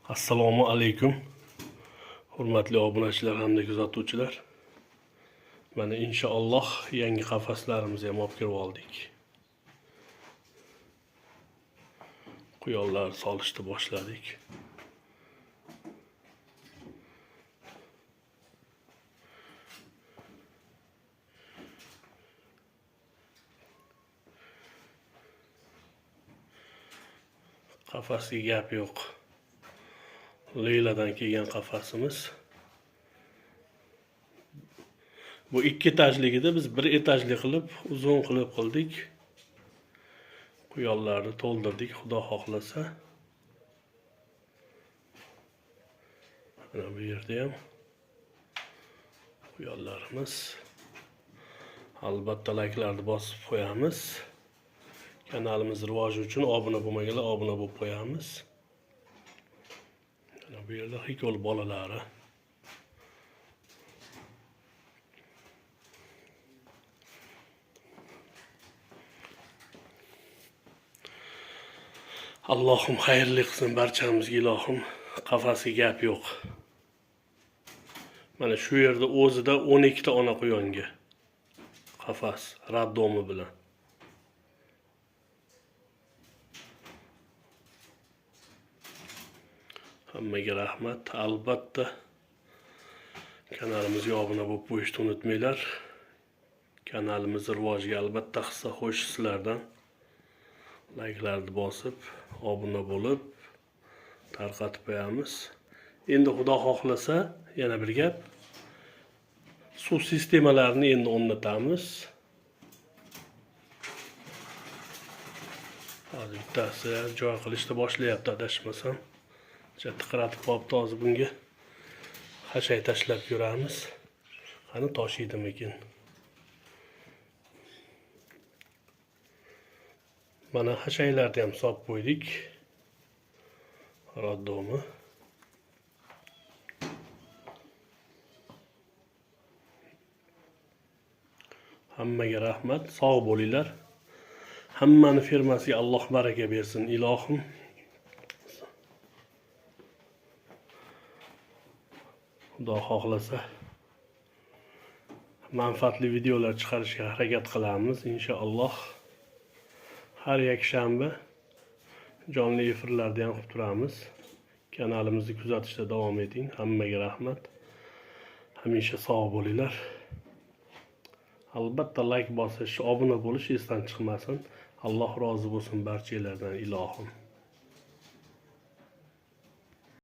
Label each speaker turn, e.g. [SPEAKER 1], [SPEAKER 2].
[SPEAKER 1] Assalomu alaykum. Hurmatli obunachilar hamda kuzatuvchilar. Mana inshaalloh yangi qafaslarimizni ham olib kirib oldik. Quyonlar solishni boshladik. Qafasga gap yo'q. Leyladan kelgan qafasimiz. Bu 2 etajligida biz 1 etajli qilib, uzun qilib qildik. Quyonlarni to'ldirdik, Xudo xohlasa. Mana bu yerda ham quyonlarimiz. Albatta likelarni bosib qo'yamiz. Kanalimiz rivoji uchun obuna bo'lmaganlar obuna bo'lib qo'yamiz. Mana bu yerda hikol bolalari. Allohim xayrli qilsin barchamizga, ilohim. Qafasga gap yo'q. Mana shu yerda o'zida 12 ta ona quyonga qafas raddomi bilan. Hammaga rahmat. Albatta kanalimizga obuna bo'lib qo'yishni unutmanglar. Kanalimiz rivojiga albatta hissa qo'shish sizlardan. Likelarni bosib, obuna bo'lib tarqatib qo'yamiz. Endi Xudo xohlasa yana bir gap. Suv sistemalarini endi o'rnatamiz. Hozir bittasi joy qilishni boshlayapti adashmasam. Tiqiratib qolibdi, hozir bunga xashay tashlab ko'ramiz. Qani toshiydimikin? Mana xashaylarni ham solib qo'ydik. Roddomi. Hammaga rahmat, sog' bo'linglar. Hammani firmasiga Alloh baraka bersin, ilohim. Xudo xohlasa manfaatli videolar chiqarishga harakat qilamiz inshaalloh. Har yakshanba jonli efirlarda ham qilib turamiz. Kanalimizni kuzatishda davom eting. Hammaga rahmat. Hamisha sog' bo'linglar. Albatta like bosish, obuna bo'lish esdan chiqmasin. Alloh rozi bo'lsin barchalardan, ilohim.